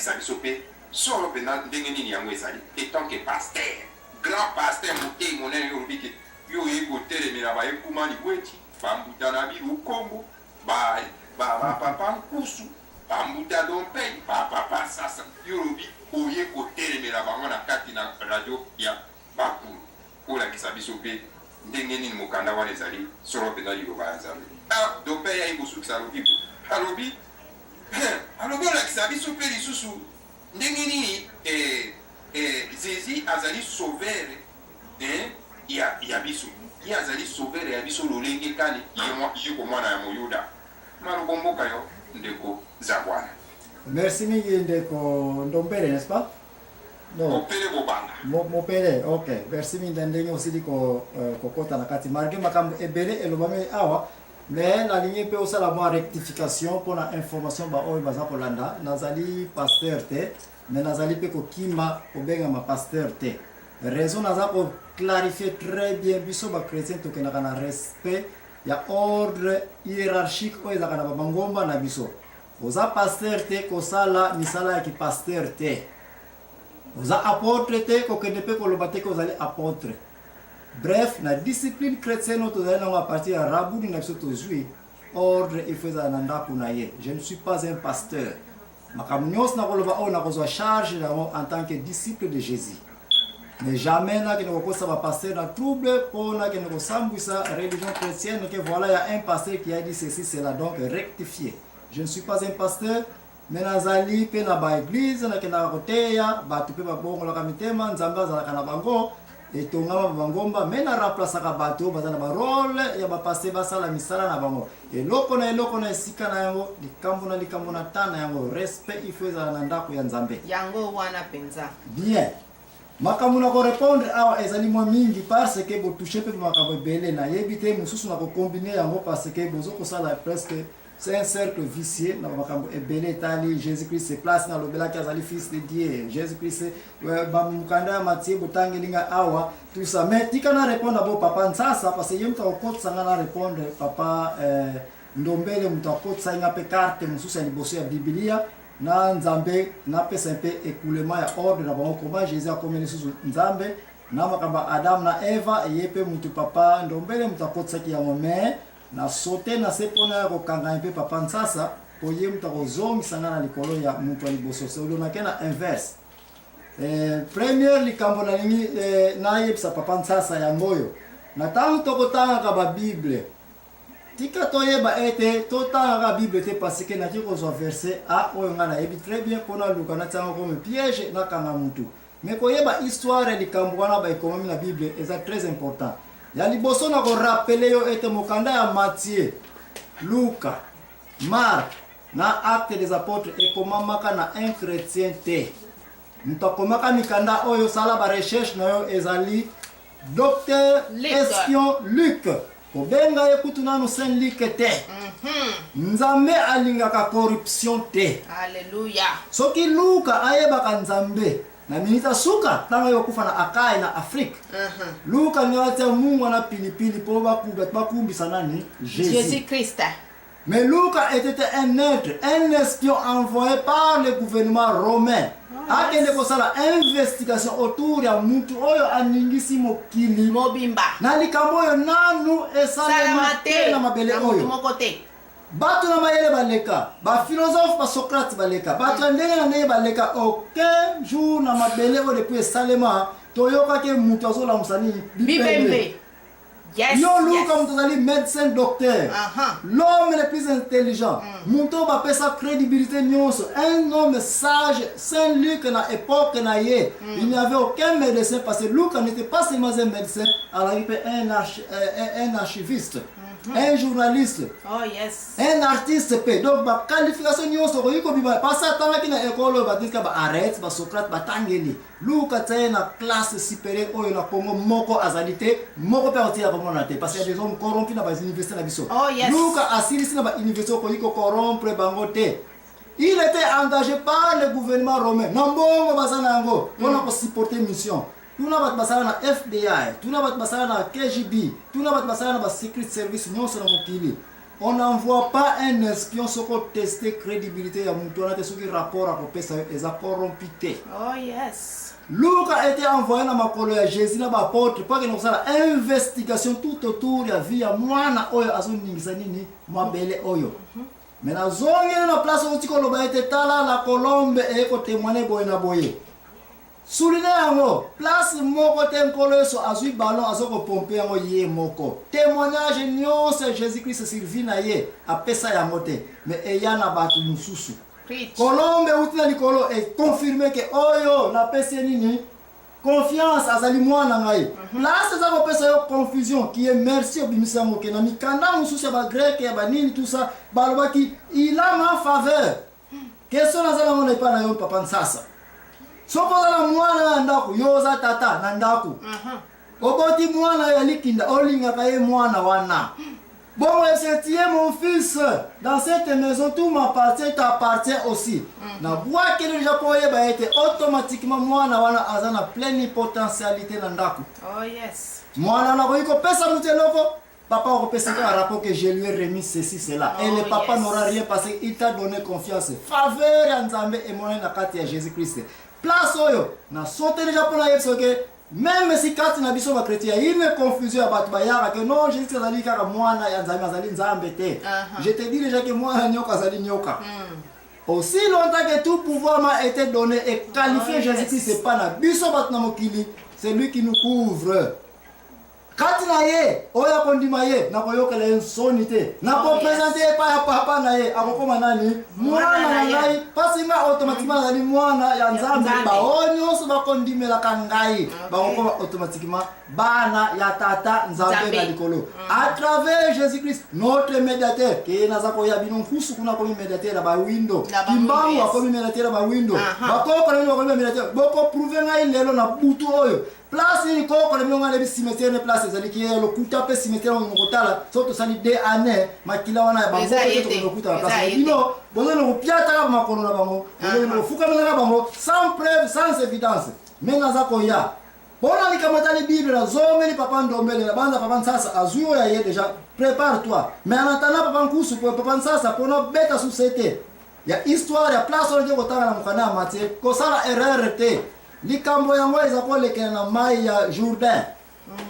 Olakisa biso mpe solo mpenza ndenge nini yango ezali etant que pasteur, grand pasteur, moteyi monene. Yo olobi ke yo oyebi kotelemela ba Ekuma Liweti, ba Mbuta na Bilukombo, ba ba ba papa Nkusu, ba Mbuta Dompey, ba papa Sasa. Yo olobi oye kotelemela bango na kati na radio ya Bakulu. Olakisa biso mpe ndenge nini mokanda wana ezali solo mpenza liloba ya Nzambe. Ah, Dompey aye kosukisa alobi boye, alobi, alobi olakisa biso mpe lisusu ndenge nini eh, eh, Jesus azali sauveur eh, ya, ya biso. Ye azali sauveur ya biso lolenge kani ye, mwa, ye ko mwana ya Moyuda. Malobo mboka yo ndeko Zabwana. Merci mingi ndeko Ndombele, n'est-ce pas? Non. Mopele Bobanga. Mopele, ok. Merci mingi na ndenge osili ko kokota na kati. Malgré makambo ebele elobami awa, mais nalingi mpe osala mwa rectification mpona information ba oyo baza kolanda. Nazali pasteur te, mais nazali mpe kokima kobengama pasteur te. Raison naza ko clarifier très bien, biso ba chrétiens tokendaka na respect ya ordre hiérarchique oyo ezalaka na ba mangomba na biso. Oza pasteur te kosala misala ya ki pasteur te. Oza apotre te kokende pe koloba te ke ozali apotre. Bref, na discipline chretienne oyo tozali nango à partir ya rabuni na biso tozui ordre il faut ezala na ndaku na ye. Je ne suis pas un pasteur. Makambo nyonso nakoloba oyo nakozwa charge na yango en tant que disciple de Jesus. Mais jamais nakende kokosa ba pasteur na trouble po nakende kosambwisa religion chretienne que voilà ya un pasteur qui a dit ceci cela, donc rectifier. Je ne suis pas un pasteur, mais nazali pe na ba eglise nakendaka koteya bato pe babongolaka mitema, Nzambe azalaka na bango etongama ba mangomba, mais na remplaçaka bato baza na ba role ya ba pasteur basala misala na bango, eloko na eloko na esika na yango, likambo na likambo na temps na yango. Respect il faut ezala na ndako ya Nzambe. Yango wana penza. Bien. Makambo na ko repondre awa ezali mwa mingi parce que bo toucher pe makambo ebele, nayebi te mosusu na ko combiner yango parce que bozo kosala presque c'est un cercle vicieux na makambo ebele etali Jésus Christ. Place nalobelaki azali fils de Dieu, Jésus Christ, ba mokanda ya Matthieu botangeli nga awa, tout ça. Mais tika na répondre bo papa Nsasa parce que ye moto akokotisa nga na répondre papa Ndombele, moto akotisa nga pe carte mosusu ya liboso ya Biblia na Nzambe, napesa mpe écoulement ya ordre na bango comment Jésus akomi lisusu Nzambe na makambo ya Adam na Eva. Ye mpe moto papa Ndombele moto akotisaki yango, mais na saute na se mpona ya kokanga mpe papa Nsasa po ye moto akozongisa nga na likolo ya moto ya liboso. Solonake na inverse. Première likambo nalingi nayebisa papa Nsasa yango oyo: na ntango tokotangaka babible, tika toyeba ete totangaka bible te parce que naki kozwa verset a oyo ngai nayebi très bien mpo naluka natia yango comme piège nakanga mutu. Mais koyeba histoire ya likambo wana baekomami na bible eza très important. Ya liboso na korappeler yo ete mokanda ya Matthieu, Luka, Marc na Acte des Apôtres ekomamaka na un chrétien te. Moto akomaka mikanda oyo, sala ba recherche na yo, ezali docteur espion Luc. Kobenga ye kutu nanu Saint Luc te. Nzambe alingaka corruption te. Alléluia. Soki Luka ayebaka Nzambe na minita suka ntango aye kokufa na Akai na Afrique, Luka alingaka atia mungwa na pilipili mpo bato bakumbisa nani? Jésus. Jésus Christ. Mais Luka était un être, un espion envoyé par le gouvernement romain. Akende kosala investigation autour ya mutu oyo aningisi mokili mobimba na likambo oyo nanu esalema te na mabele oyo. Moko te. Bato na mayele baleka, baphilosophe, basocrate baleka, bato ya ndenge na ndenge baleka. Aucun jour na mabele oyo depuis esalema toyokaki mutu azolamusa nini? Bibembe. Yes, yo Luka, moto azali médecin, docteur, l'homme le plus intelligent, moto oyo bapesa crédibilité nyonso, un homme sage, Saint Luc na époque na ye, il n'y avait aucun médecin parce que Luka n'était pas seulement un médecin, azalaki mpe un archiviste, un journaliste, un artiste mpe. Donc baqualification nyonso okoki kobima parce atangaki na ekole oyo batika baarete, basocrate batangeli. Luka tia ye na classe supérieure oyo na Congo moko azali te, moko mpe akotika komona te parce qu'il y a des hommes corrompus na bauniversité na biso. Luka asilisi na bauniversité, okoki kocorrompre bango te. Il était engagé par le gouvernement romain na mbongo baza na yango mpona kosupporter mission. Tuna bato basala na FBI, tuna bato basala na KGB, tuna bato basala na basecret service nyonso na mokili. On n'envoie pas un espion soki oteste crédibilité ya motu wana te, soki rapport akopesa yo eza corrompu te. Oh yes. Luka était envoyé na makolo ya Jésus na baapôtre mpo akende kosala investigation tout autour ya vie ya mwana oyo azoningisa nini mabele oyo. Me nazongeli na place outi koloba ete tala la colombe eye kotémoigne boye na boye. Souligne yango place moko te Nkolo Yesu azwi ballon azo kopompe yango ye moko. Témoignage nyonso ya Jésus Christ sur vie na ye apesa yango te, mais eya na bato mosusu. Preach. Colombe euti na likolo e confirme ke oyo napesi ye nini confiance, azali mwana ngai. Place eza kopesa yo confusion qui est merci obimisi yango ke na mikanda mosusu ya bagreke ya banini tout ça balobaki il a ma faveur. Question naza nango na epai na yo papa Nsasa, soki oza na mwana ya ndako, yo oza tata na ndako, oboti mwana ya likinda, olingaka ye mwana wana bongo, ese tu es mon fils, dans cette maison tout m'appartient, t'appartient aussi. Nabwakeli deja mpo oyeba ete automatiquement mwana wana aza na pleine potentialité na ndako. Oh yes. Mwana wana akoki kopesa moto eloko, papa akopesa kaka rapport que je lui ai remis ceci cela, et Oh, le papa n'aura rien parce qu'il t'a donné confiance. Faveur ya Nzambe emonani na kati ya Jésus Christ. Place oyo nasote deja mpona yebisa ke même si kati na biso bachrétien ya une confusion ya bato bayaka ke non, Jésus Christ azali kaka mwana ya Nzambe, azali Nzambe te. Je te dis déjà ke mwana nyoka azali nyoka. Aussi longtemps que tout pouvoir m'a été donné et qualifié, Oh, Jésus-Christ, c'est pas na biso bato na mokili, c'est lui qui nous couvre. Kati na ye oyo akondima ye, nakoyokela ye nsoni te, nakopresente ye epai ya papa na ye, akokoma nani? Mwana na ngai, mpasi nga automatiquement azali mwana ya Nzambe. Nzambe. Bao nyonso bakondimelaka ngai bakokoma automatiquement bana ya tata Nzambe Nzambe. na likolo à travers Jésus Christ notre médiateur. Ke naza koya bino nkusu kuna akomi médiateur ya bawindo. Na bawindo, Kimbangu akomi médiateur ya bawindo. Bakoko na bino bakomi bamédiateur. Bokoprouve ngai lelo na butu oyo place nini koko na bino ngai nayebi cimetière ne place ezaliki ye lokuta mpe cimetière oyo kotala soki tosali de année makila wana ya bango Eza ye te. tokende kokuta na Eza place ye te. bino bozokende kopiataka makolo na bango, bozokende kofukamelaka bango sans preuve, sans évidence. Me naza koya mpona likambo etali Bible. Nazongeli papa Ndombele na banza papa Nsasa azwi oyo ya ye déjà, prépare toi. Mais en attendant, papa Nkusu, papa Nsasa, mpona beta suse te ya histoire ya place oyo nde kotanga na mokanda ya Matthieu, kosala erreur te. Likambo yango eza kolekela na mai ya Jourdain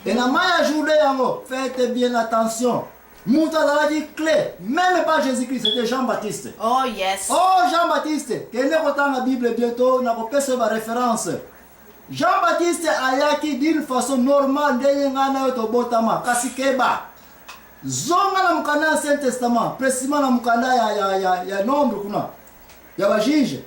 e na mai ya Jourdain yango, faites bien attention, moto azalaki clé, même pas Jésus Christ, c'était Jean Baptiste. Oh yes. Oh, Jean Baptiste, kende kotanga Bible, bientôt nakopesa yo baréférence. Jean Baptiste ayaki d'une façon normale ndenge ngai na yo tobotama, kasi keba, zonga na mokanda ya Ancien Testament, précisément na mokanda ya Nombre kuna ya bajuge,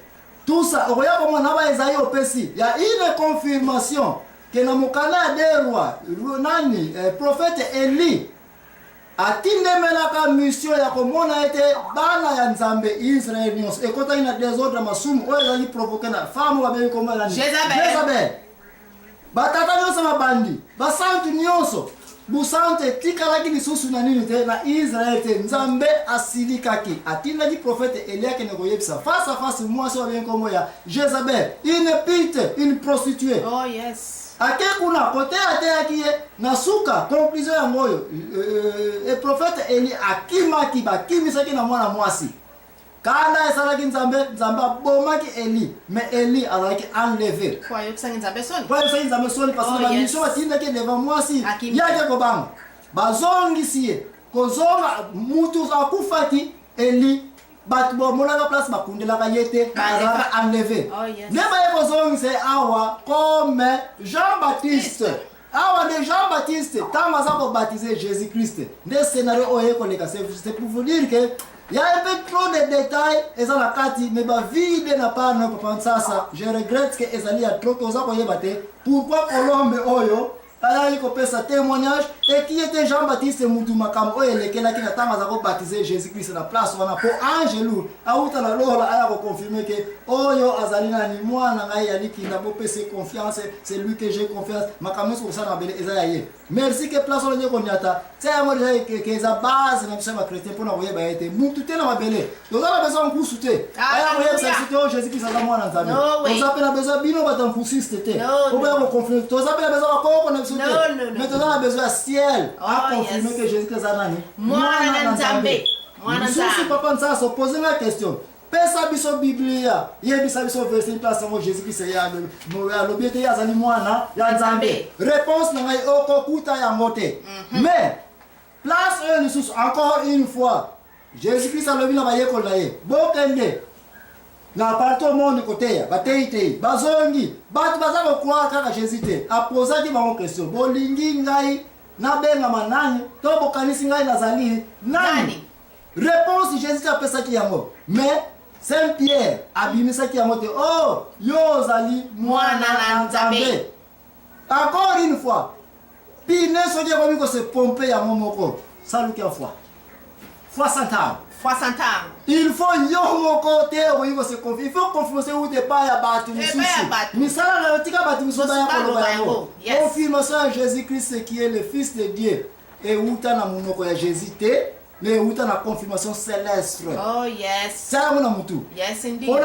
tout ça, okoya komona na baezai opesi ya une confirmation ke na mokanda ya deux Rois, nani, prophète Eli atindemelaka mission ya komona ete bana ya Nzambe Israel nyonso ekotaki na désordre ya masumu oyo ezalaki provoqué na femme oyo babengi komona nani? Jezabel. Jezabel. Batata nyonso babandi basantu nyonso, busantu etikalaki lisusu na nini te na Israel te. Nzambe asilikaki, atindaki prophète Eli akende koyebisa face à face mwasi oyo babengi kombo ya Jezabel, une pute, une prostituée. Oh yes. Ake kuna kote ateyaki ye, na suka conclusion yango oyo, prophète Eli akimaki, bakimisaki na mwana mwasi. Kanda esalaki Nzambe, Nzambe abomaki Eli, mais Eli azalaki enlevé. Po ayokisaki Nzambe soni. Po ayokisaki Nzambe soni parce que Oh, bamission batindaki devant mwasi, Akimi. ye ake kobanga, bazongisi ye. Kozonga mutu akufaki Eli, bato bamonaka place bakundelaka ye te, azalaka enlevé. Oh, yes. Nde baye kozongisa ye awa comme Jean Baptiste. Awa nde Jean Baptiste ntango aza kobaptize Jésus Christ nde scénario oyo ekoleka. C'est pour vous dire que y a un peu trop de détails eza na kati, mais bavide na part na papa Nsasa. Je regrette que ezali ya trop, toza koyeba te pourquoi colombe oyo ayaki kopesa témoignage et qui était Jean Baptiste, mutu makambo oyo elekelaki na ntango aza kobaptize Jésus Christ na place wana, mpo angelu auta na lola aya koconfirme ke oyo azali nani? Mwana ngai ya likinda, bopesa ye confiance, c'est lui que j'ai confiance, makambo nyonso kosala na mabele eza ya ye. Merci ke place wana nde koniata tia yango deja ke eza base na biso ya bachrétien mpona koyeba ye te mutu te na mabele. Toza na besoin nkusu te aya koyebisa biso te oyo Jésus Christ aza mwana Nzambe. No way. Toza mpe na besoin bino bato ya nkusiste te No, po baya no. koconfirme. Toza mpe na besoin bakoko na biso No, te, no, no. mais toza na besoin ya ciel Oh, aconfirme yes. que Jésus Christ aza nani? Mwana na Nzambe. Mwana Lisusu Nzambe. papa Nsaso pose nga question. Pesa biso Biblia, yebisa biso verset place yango Jésus Christ ye alobi ete ye azali mwana ya Nzambe. Réponse na ngai okokuta yango te. Mais place oyo lisusu encore une fois Jésus Christ alobi na bayekoli na ye, bokende na partout au monde koteya, bateyi teyi, bazongi, bato baza kocroire kaka Jésus te. Apozaki bango question, bolingi ngai nabengama nani to bokanisi ngai nazali nani? Nani? Réponse Jésus apesaki yango, mais Saint Pierre abimisaki yango te. Oh, yo ozali mwana na Nzambe. Encore une fois, pine soki ekomi kose pompe yango moko, saluki ya foi. Foi santango. Foi santango. Il faut yo moko te okoki kose confier. Il faut confirmation euta epai ya bato Epai ya misusu. bato. Misala na yo tika bato misusu baya Baloba koloba yango. yango. Yes. Confirmation ya Jésus-Christ qui est le Fils de Dieu euta na monoko ya Jésus te, mais euta na confirmation céleste. Oh yes. Tia yango na mutu. Yes indeed. Mpona